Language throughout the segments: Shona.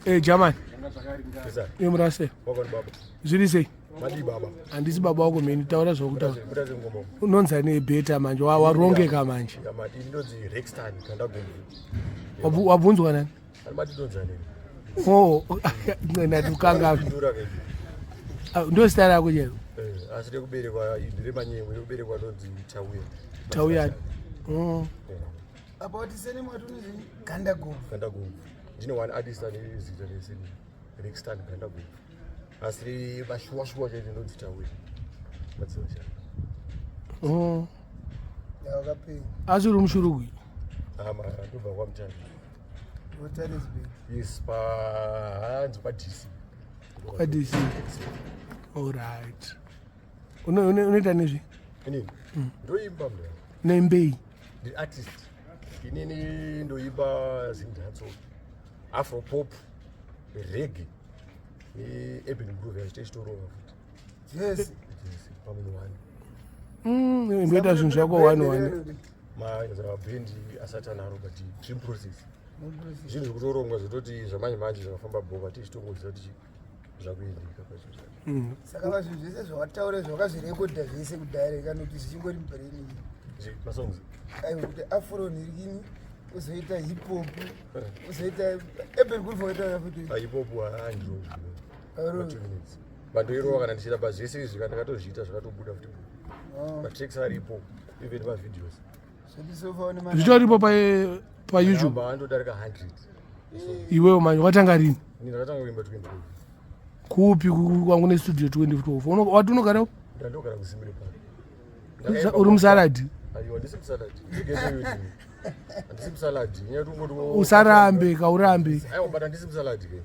Eh, German. Imurase. Zviri sei? Handisi baba wako mheni taura zvokutaura. Unonzi ane beta manje warongeka manje. Wabvunzwa nani? Oh, ndati ukanga. Ah, ndo zita rako chero. Eh, asi rekuberekwa nderemanyemwe rekuberekwa ndonzi Tauya. Tauya. Oh. Apa wati sene mwati unonzi Gandagobvu. Gandagobvu. Ndine one artist ane zita resene Rextan Gandagobvu. Asi vashuwa shuwa chete ndonzi Tauya. Madziva chake. Oh. Asi uri mushurugwi? Ama ndobva kwaMutare. Yes, pa hanzi pa DC. Kwa DC. All right. Unoita nezvi? Inini. Ndoimba mna. Nembei. Ndi artist. Inini ndoimba zimdanso. Afro pop, reggae, ne urban groove yachitorova futi. Yes. Yes, pamunhu one. Ndoita zvinhu zvako one one. Mabhendi asati anaro but dream process. Zvinhu zvekutorongwa zvototi zvamanje manje zvakafamba bhoka tichitongoziva kuti zvakuendeka pazvinhu zvacho. Saka vazvinhu zvese zvawataura izvi wakazvirekodha zvese kudhara kana kuti zvichingori mubrain? Masongs. Aiwa, kuti afro nirikini, uzoita hip hop, uzoita urban groove, waita futi. Hip hop handiro. 2 minutes. Bandoirova kana ndichiita pa zvese izvi kana ndakatozviita zvakatobuda futi. Matracks aripo even mavideos. Zvitoripo pa YouTube. Andodarika 100. Iwewe manje watanga rini? Ini ndakatanga kuimba 2012. Kupi kwangu nestudio 2012? Wati unogara upi? Ndandogara kuZimre Park. Uri musaradhi? Aiwa, ndisi musaradhi. Handisi musaladhi. Usarambe kaurambe. Aiwa, but handisi musaladhi ke.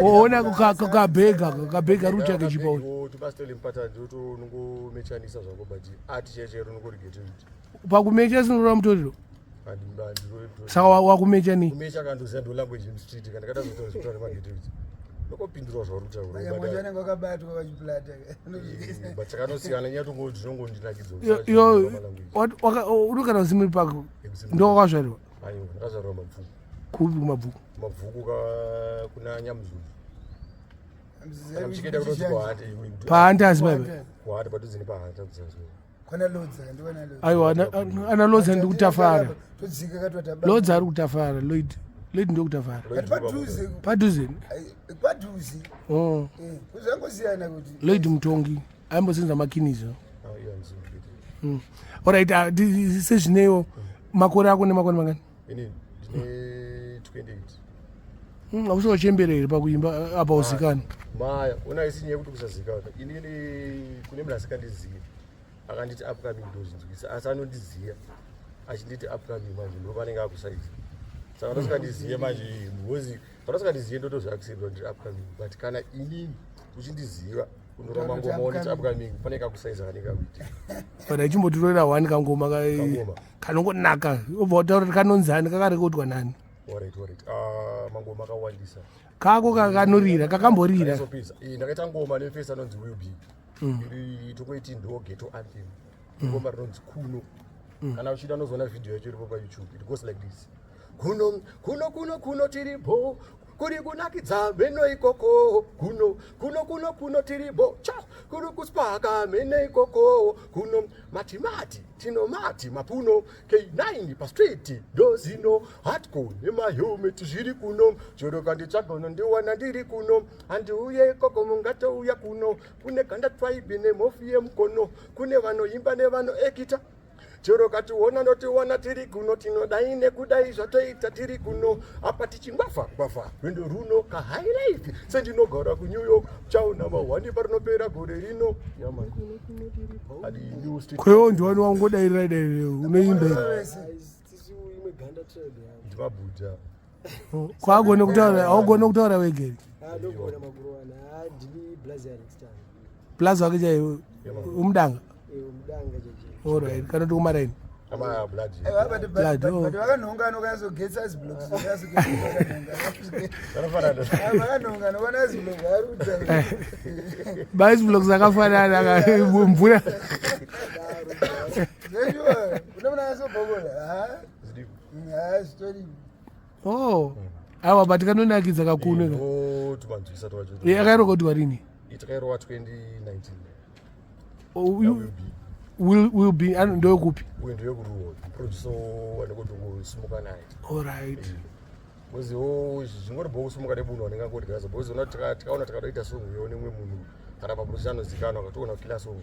Ona kabhega kabhega ruchake chipa. Tobastole mupata ndotonongomechanisa zvako but ati chaicho chero nongorigete kuti. Pakumecha sinorora mutoriro. Saka wakumecha nei? Kumecha kandoziva ndo language mustreet kana ndakada kuzotaura zvekutaura nemagete kuti. Ndokopindurwa zvauri kutaura. Vamwe vanenge vakabatwa vachiplata. But chakanosiyana nyaya tongoti zvinongondinakidza. Yo unogara kuZimre Park ndo wakazvarirwa? Aiwa, ndakazvarirwa Mabvuku. Kupi kuMabvuku? Mabvuku kuna Nyamuzulu. Kana muchienda kunonzi kuHante. PaHante baba. KuHante padhuze nepaHante kuzazi. Kwana Lodza, ndikwana Lodza. Aiwa, ana Lodza ndi kutafara. Todzika katwata. Lodza ari kutafara, Lloyd. Lloyd ndo kutafara. Padhuze. Padhuze. Padhuze. Oh. Eh, kuzangosiyana kuti. Lloyd Mutongi aimbosenza makinizo. Oh, iya mzungu. Alright, sezvinewo makore ako nemakore mangani? Ini ndine 28. Hausi wachembera here pakuimba apa uzikani? Maya, una isi nyaya yekuti kusazikana. Inini kune munhu asingandizivi akanditi upcoming ndozvinzwisa, asi anondiziva achinditi upcoming manje ndo panenge akusaiza. Saka ndosingandizive manje because kana usingandizive ndotozviaccept kuti ndiri upcoming, but kana inini uchindiziva unoramba ngoma wonditi upcoming pane kakusaiza kanenge kakuitika. But achimbotirorera one kangoma Kangoma. Kanongonaka obva wataura kuti kanonzani, kakarekodwa nani? Alright. Ah, mangoma akawandisa. Kako kanorira kakamborira. Kaizopisa. Ndakaita ngoma nefesi anonzi Will B. Iri tokoiti ndo ghetto anthem. Ngoma rinonzi Kuno. Kana uchida unozoona video yacho iripo paYouTube. It goes like this. Kuno, kuno, kuno, kuno tiripo. Kuri kunakidza mheno ikoko. Kuno, kuno, kuno, kuno tiripo. Cha, kuri kuspaka mheno ikoko. Kuno, mati mati, tino mati mapuno. K9 pa street, ndozino. Hardcore nemahelmet zviri kuno. Chero kanditsvaga unondiwana ndiri kuno. Handiuye ikoko mungatouya kuno. Kune ganda tribe nemhofu yemukono. Kune vanoimba nevanoekita. Chero kationa notiwana tiri kuno, tinodai nekudai zvatoita tiri kuno. Apa tichingwavha ngwavha rwendo runo ka high life sendinogara kuNew York chaona mahwani parinopera gore rino. Yeah, man. Adi new street. Kwewo ndiwani wangodairira dairira unoimba here? Ndimabhuta. Kwagone kutaura, haugone kutaura wega here? Ndogona makuruwana, ndini Blazi Alexander. Blazi wake chaiwo umudanga? Umudanga cheche. Alright, kana kuti kumaraini? Ama blood. Blood, oh. But vakanhonga anokanyazogetsa ice blocks. Vanofanana. Vakanhonga anoona ice block ari kutaura. Maice blocks akafanana mvura. Zveshuwa, une munhu anyasobhokola. Zviriko. Ha, zvitori. Oh. Aiwa, but kanonakidza kakuno ka. Ndo tumanzwisa twacho. Yakairekodwa rini? Takairowa 2019. Oh, Will be. Will be ndoyekupi? Uyu ndeyekuruwa producer wanekutongosimuka naye. Allright. Because wo zvingori bho kusimuka nemunhu anenge angodyaza, because ona tikaona takadoita song yo nemumwe munhu kana paproducer anozikanwa, akatoona kila song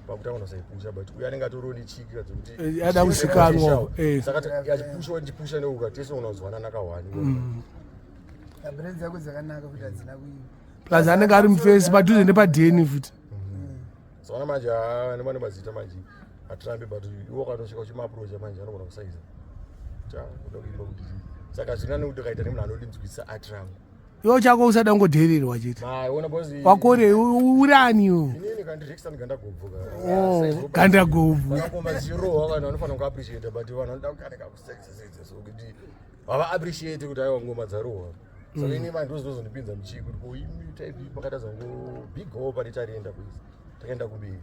pakuti angona saipusha, but uyu anenge atoriwo nechiki dzekuti Ada kuzikanwa, Saka achipusha, ndichipusha neuka, tese unozwanana kahwani. Brain dzako dzakanaka kuti hadzina kuiva. Plus anenge ari mufesi padhuze nepadheni futi. Saona manje, haa, nemane mazita manje hatirambi, but iwo ukatosvika uchimaapproacha manje anogona kusaiza kuti, ah, uda kuimba kuti chii. Saka zvina nekuti ukaita nemunhu anodinzwisa art rangu. Iwo chako usada kungodhererwa chete. Maiona, because Wakore urani iwo? Inini kandirekisani gandagobvu. Oh, gandagobvu. Ngoma dzichirohwa vanhu vanofanira kuappreciate, but vanhu vanoda kukanika kusekedza so kuti hava appreciate kuti aiwa, ngoma dzarohwa. Saka ini manje ndozvinozondipinza muchii kuti ko imi type pakata zangu big go pane tarenda kuisi takaenda kumberi.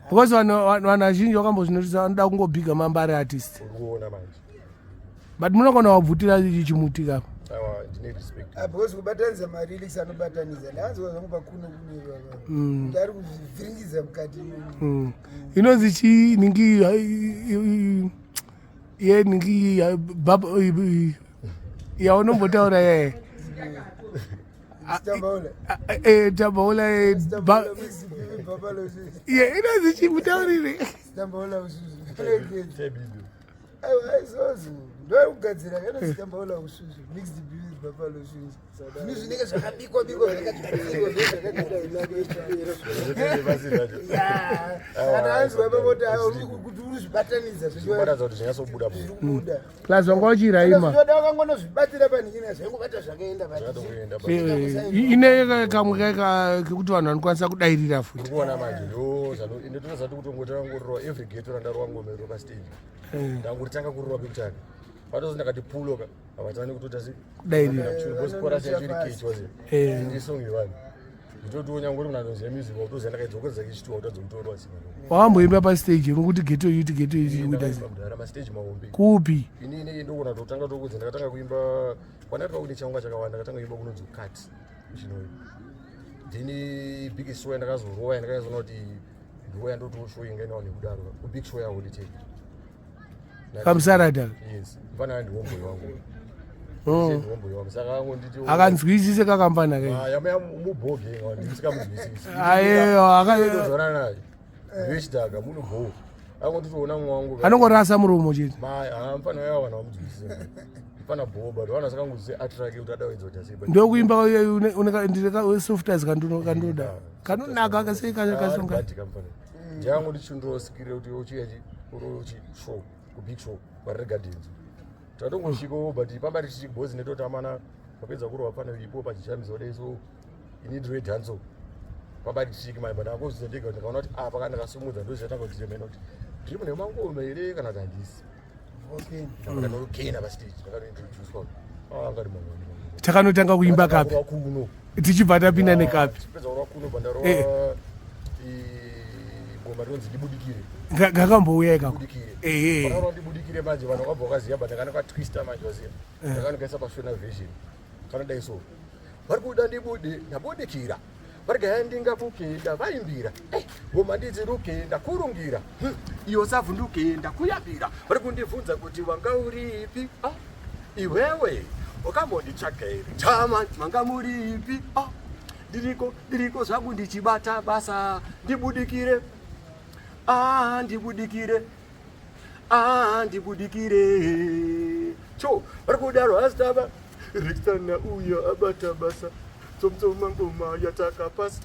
Because vanhu vazhinji vakambozvinotisa, vanoda kungobhiga mambare artist. Uri kuona manje. But munogona wabvutira chimuti kapa. Aiwa, ndine respect. Ah, because kubatanidza malyrics anobatanidza, ndakanzwa zvangu pakuno kuno kuti ari kuzvivhiringidza mukati. Inonzi chii ningi ye ningi yaunombotaura yeye? Stambaula. Tambaula. Stambaula mixed buffalo. Ye inonzi chii, mutaurire. Stambaula usuzu. Tebido. Aiwa, aizozo ndoari kugadzira kana stambaula usuzu mixed buffalo shoes, zvinhu zvinenge zvakabikwa bikwa, zvakagadzirwa. Kana anzwa ipapoti kuti uri zvibatanidza. Kubatanidza kuti zvinyatsobuda bo. Zviri kubuda. Plus vanga vachiraima. Zvinoda wakangonozvibatira panhingina, zvaingobata zvakaenda. Zvakatokuenda. Ine kamwe kekuti vanhu vanokwanisa kudairira futi. Uri kuona manje, ndo zvano ende tozati kutongotanga ngorova every ghetto randarova ngoma iro pastage, ndangotanga kurova pekutanga, patozi ndakati pulo ka, havatani kutoita se Kudairira. Because chorus yacho iri catchy wazi. Ndi song yevanhu nditotiwo nyangwe uri munhu anoziva music, wautoziva ndakaidzokoreza kechituwa kutadza kutorwa sima. Wamboimba pastage nokuti ghetto youth, ghetto youth kuita sei? Mudhara, mastage mahombe. Kupi? Inini ndogona totanga tokudza, ndakatanga kuimba kwandakatanga kune chaunga chakawanda, ndakatanga kuimba kunonzi kat chinoyo, then biggest show yandakazorova yandakazoona kuti ndo yandotiwo show inga inawo nekudaro kubig show yaHoly Ten. Kamusarada? Yes, mfana ndihomboy wangu. Oh. Ndihomboy wangu, saka angonditi Akanzwisise kakambana kai. Yama mubhoge ndisingamuzwisisi. Aiwa. Tozorana naye ndewechidhaka munobho, angonditoona mumwe wangu. Anongorasa muromo chete. Mfana yava vanhu vamudzwisise, mfana bho, but vanhu vasakangozive art rake kuti adawedza kuti asei. Ndokuimba softas kandoda kanonaka kasei kasonga. Badhika mfana, ndiyangondichindrosikire kuti uchiyachi uchi show kubig show Harare Gardens, tatongosvikawo, but pamba tichi boys netotamana papedza kurova pana ipo pachishamiso dai, so ini ndiro dancehall pamba tichiki mai, but ndakangozviza ndega, ndikaona kuti apa kana ndakasimudza ndozvichatanga kuti mena kuti ndiri mune mangoma here kana kuti handisi. Ndakanokena pastage, ndakanointroducwa, angari mangoma. Takanotanga kuimba kapi? Kuno. Tichibva tapinda nekapi? Chipedza kurova kuno, bandarova ngoma rinonzi Ndibudikire. Ngakambouya ikako. Ndibudikire. Ehe. Pakaona Ndibudikire manje, vanhu vakabva vakaziva, but ndakanoka manje, waziva ndakanokaisa pashona version kanodai so: vari kuda ndibude, ndabudikira, varigaya ndingapuke, ndavaimbira, ngoma ndidziruke, ndakurungira, iyo savhunduke, ndakuyambira, vari kundibvunza kuti wanga uripi. Ah, iwewe wakambonditsvaga here chama, manga muripi? Ah, ndiriko, ndiriko zvangu ndichibata basa, ndibudikire. Ah, ndibudikire. Ah, ndibudikire cho, vari kudaro asitava rikisana uyo abata basa, tsomtsoma ngoma yatakapasa,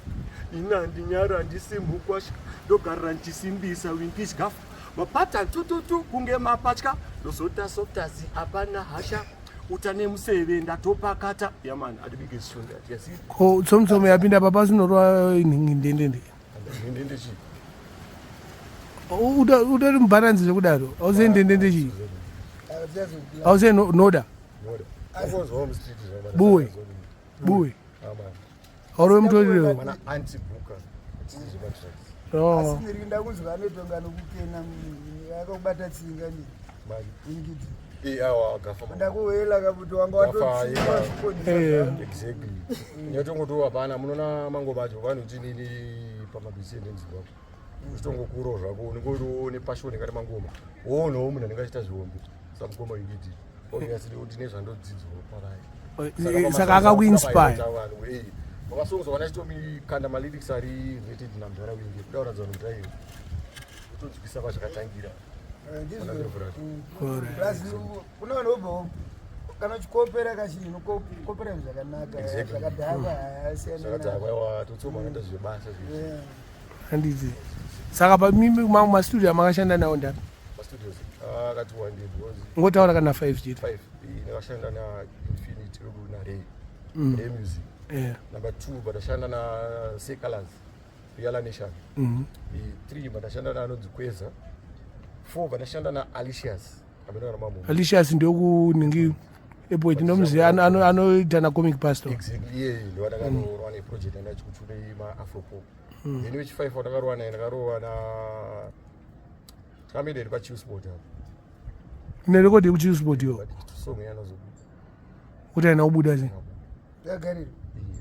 ina ndinyara ndisimukwasha, ndogara ndichisimbisa winkisgafu mapata tututu kunge mapatya, ndozota softazi, hapana hasha, utane museve ndatopakata yaman adibigeshunda yasi. Ko tsomtsomo yapinda papa sinorwa ndendende. Ndende chii? Utori mubharanzi zvekudaro, auzive ndendende chii? Auzive noda? Noda akonzwawo mustreet. Buwe. Buwe. Aurove mutoriro. Mana anti-booker tisi zvemadrugs. Oh. Asi ndiri ndakunzwa anotonga nokukena akakubata tsinga ni Mari. Ingidi. Awa gafa. Ndakuhela kakuti wanga Gafa, watotsiwa yeah. zvikonisa Exactly. Nyatongoto hapana, munoona mangoma acho vanoti nini pamabisi enzimbabwe uchitongokurawo zvako, unenge uriwo nepassion kati mangoma, woonawo munhu anenge achiita zvihombe samukoma Ingiti, onyasiri kuti nezvandodzidzawo pavari. Saka akakuinspire. Pamasongs wana chitomikanda malyrics ari related namudhara Wingi, kuda kuratidza vanhu kuti aiwa, kutonzwisa kwazvakatangira. Alright. Plus kuna vanhu vobva kana uchikopera kachinhu, unokopera zvinhu zvakanaka. Zvakadhakwa hayasiyana. Zvakadhakwa, aiwa, totsoma vanoita zvebasa zvizvi. Handiti saka pamimi mamwe mastudio amakashanda nawo ndani? Mastudios akati wandei because Ngotaura kana 5 chete. 5, ndakashanda naInfinity wedu naRay, Ray Music. Number 2, bandashanda naSay Colors, Reala Nation. 3, bandashanda naanonzi Kweza. 4, bandashanda naAlicious amene kana mamu. Alicious ndokuningi airport, ndomuziva, anoita naComic Pastor. Exactly, iye ndowandakanorwa neproject yanga chikuchure maafropop. Then wechi5 wandakarowa naye, ndakarowa na takamenda iri paChillspot apo. Nerekodhi yekuChillspot yo? But song yanozobuda. Kuti aina kubuda sei? Yagariro.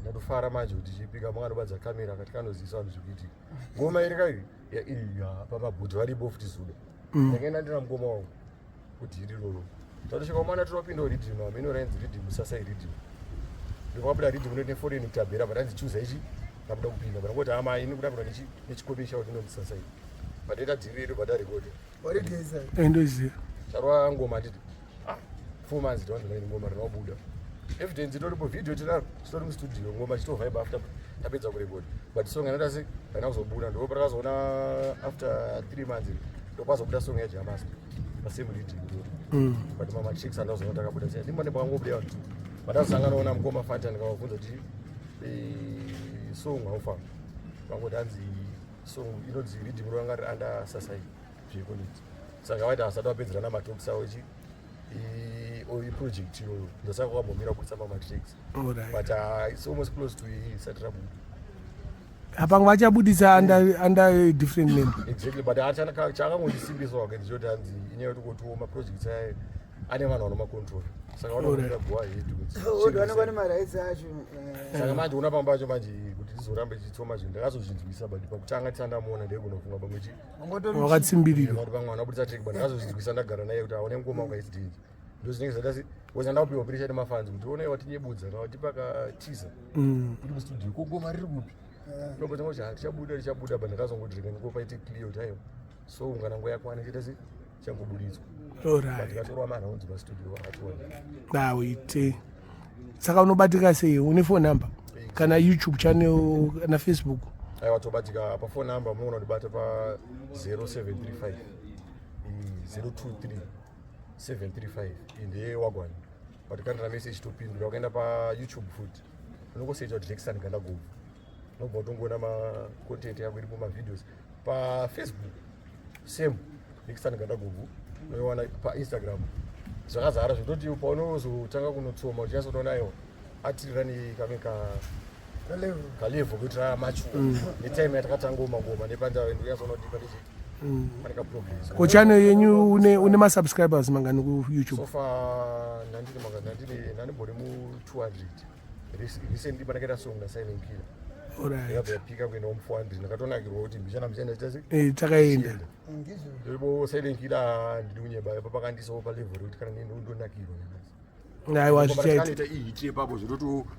Ndatofara manje kuti chipika makanobadza kamera kati kanozivisa vanhu zvikuitika ngoma iri kai iya pamabhudhi varipo futi zuda ndakaenda ndina mukoma wangu kuti iriroro tatosvika mwana tinopinda riddim amene rainzi riddim sasa iriddim ndikabuda riddim inoite foreign kutabhera, but anzi chuza ichi ndabuda kupinda, but ngoti hama ini kuda kuda nechikopi chavo chinonzi sasa iyi, but ita dhiri redu batarekodha. Warigeza. Ndoziva. Charwa ngoma nditi, ah, 4 months down the line ngoma rinobuda, evidence itoripo, video tinaro, titori mustudio, ngoma chitovaiba after tapedza kurekodha, but song anoita se haina kuzobuda. Ndo patakazoona after 3 months ndopazobuda song yaJamaster pasame riddim, but mamatricks andazoona takabuda sei ndimbo nepakangobuda vanhu two, but azosanganaona mukoma Fanta, ndikavabvunza kuti song haufa, vangoti hanzi song inonzi riddim ranga riri under Sasai zvekoniti, saka vaiti asati vapedzerana matalks avo chi iproject iyoyo, ndosaka kwambomira kuisa mamatricks. But it's almost close to isati rabuda. Apamwe vachabudisa under different name. Exactly, but chakangondisimbisa wake ndichoti hanzi inyaya yekuti kotiwo maprojects aya ane vanhu vanomacontrol, saka vanokuita go ahead kuti Odwa vanenge vane marights acho. Saka manje una pamba pacho manje kuti tizorambe tichitsoma zvinhu, ndakazozvinzwisa, but pakutanga tisandamuona ndeigonofunga pamwe chi Wakatsimbirirwa. Kuti pamwe vanobudisa track, but ndakazozvinzwisa ndagara naye kuti aone ngoma ukaitidinzi, ndo zvinenge zvaita se because ndakupiwa pressure nemafans kuti one watinyebudza kana watipa katiza kuti mustudio ko ngoma riri kupi, ndobva kuti richabuda, richabuda, but ndakazongoti rega ndingopaite clear kuti aiwa, so kana nguva yakwana chiita se changobuditswa, but ndikatorwa marounds pastudio akatiwanda. Awite, saka unobatika sei? Une phone number kana YouTube channel kana Facebook? Aiwa, tobatika pafone number, munoona kundibata pa 0735 023 735, iyi ndeye wagwani, but kandira message topindura. Ukaenda paYouTube futi unongosearcha kuti Jackson Gandagobvu, unobva utongoona macontent yako iripo, mavideos. PaFacebook same, Jackson Gandagobvu, unoiwana. PaInstagram zvakazara, zvekutoti paunozotanga kunotsoma uchinyasotoona aiwa, atirira nekamwe ka kalevel kuitira mature netime yatakatanga mangoma nepandava, ndinyasoona kuti pane pane kaprogress. Ko channel yenyu une masubscribers mangani kuYouTube? So far nandine manga nandine ndandimbori mu200. Recently pandakaita song naSilent Killer yakabva yapika kuendawo mu400, ndakatonakirwa kuti mbichana mbichana chita se Takaenda. Ndipo Silent Killer, ndiri kunyeba ipa pakandisawo palevel rekuti kana neni ndonakirwa nanhasi. Aiwa, zvichaita. Kanoita ihit ipapo, zvototi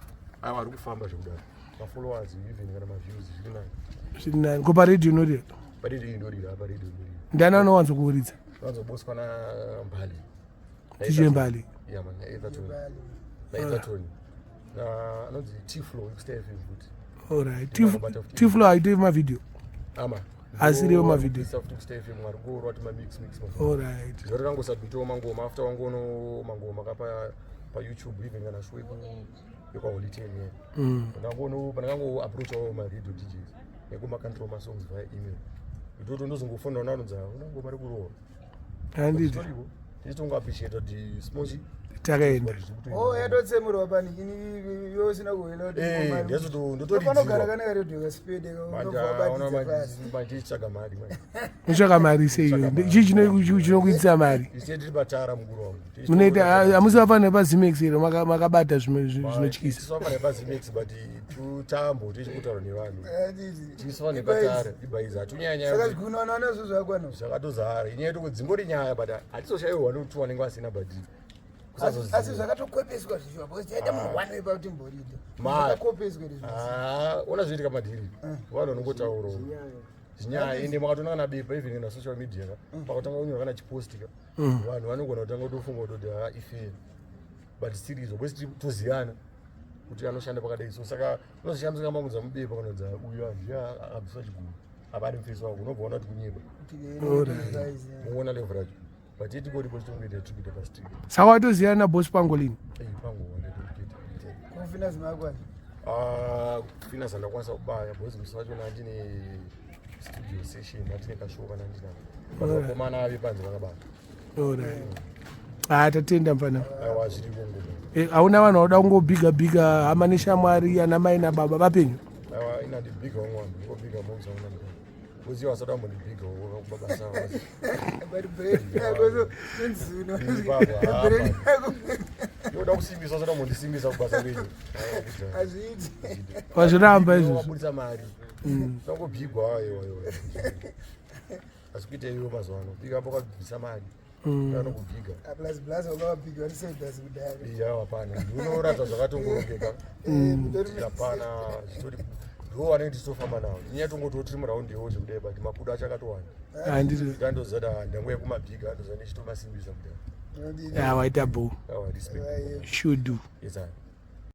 aiwa, ari kufamba zvekudaro, mafollowers even kana maviews zviri nani. Zviri nani. Ko paredhiyo unorira? Paredhiyo indorira, paredhiyo indorira. Ndiani anowanzokuuridza? Vanzoboswa naMbali. DJ Mbali? Yeah man, naEtherton, naEtherton, na anonzi T-Flow ekuStar FM futi. Alright, Tiflo haite mavhidhiyo? Ama. Asiriwo mavideo. Futi kuStar FM mwari ngorwa ti mamix mix. Zvoti kangosubmitawo mangoma after wangono mangoma kapa paYouTube, even kana show yekwaHoly Ten ye, pandakango approachawo maradio DJs nekumacontrol masongs via email, itoto ndozongofonera nanonzi una ngoma rikurohwa. Handiti. Tichitongo appreciate kuti smochi. Takaenda. Oh, yatotsemurwa pani ini iwe usina kuhwela kuti Eh, ngoma- ndotoridzirwa. Panogara kana karedhiyo kasipede Manje aona manje tichitsvaga mari manje. Mutsvaka mari sei iwe? Chii chinokuitisa mari? Isu tiri patara mukuru wangu. Munoita hamusi vafana vepazimex here makabata zvimwe zvinotyisa? Tisu vafana vepazimex but tutambo tichikutaura nevanhu. Tisu vafana vepatara ibhaiza hatunyanya. Saka zvigunoona nazvo zvakwana. Zvakatozara. Inyaya yekuti dzingori nyaya but hatizoshayiwa one or two vanenge vasina but kusazoziva. Asi zvakatokwepeswa zvishuwa because taita munhu one wepa kuti mborida. Zvakakopeswa izvi. Ah, ona zvoitika madhiri. Vanhu vanongotaura. Zvinyaya ende makatoona kana bepa even na social media ka. Pakatanga kunyora kana chipost ka. Vanhu vanogona kutanga kutofunga kutoti ha ifair. But still izvo because toziyana kuti anoshanda pakadai so saka unozoshamisa kamba mubepa kana kuti uyu ndiye akabviswa chigumbu. Apa ari mufesi wako unobva waona kuti kunyeba. Muona level racho. But itikoripo chitongoita tiri kuita pastreet. Saka watoziyana naboss Pangolini? Eh, pango ndetokuita. Kufina zimakwana. Ah, kufina zvandakwanisa kubaya because musi wacho ndine studio session ndine kashow kana ndinako. But vakomana ave panze vakabata. Alright. Ah, tatenda mfana. Aiwa zviriko ngoma. Eh, hauna vanhu vanoda kungobhiga bhiga hama neshamwari ana mai nababa vapenyu? Aiwa ina ndibhiga umwe wangu ndikobhiga momsa una ndikona. Uziva wasada kumbondibhiga kubabasa. But brain yako so nzuno. Baba, Brain yako Yoda kusimbisa wasada kumbondisimbisa kubasa kwenyu. Aiwa kudhara. hazviiti. Wazviramba izvozvo. Wabudisa mari. Tangobhigwa aiwa aiwa. Asi kuita iwe mazuva ano. Bhiga apo wakabvisa mari. Anokubhiga. Plus plus wakavabhiga vari sebhasi kudhara. Iya hapana. Unoratidza zvakatongorongeka. Hapana zvitori ndo vanenge tichitofamba navo. Inyaya tongoti tiri muraundi iwo zvekudai but makudo acho akatowanda. Handiti. Ndandoziva kuti ndangu yekumabhiga ndoziva ndichitomasimbisa kudai. Ah, waita bho. Aiwa respect. Should do. Yes, sir.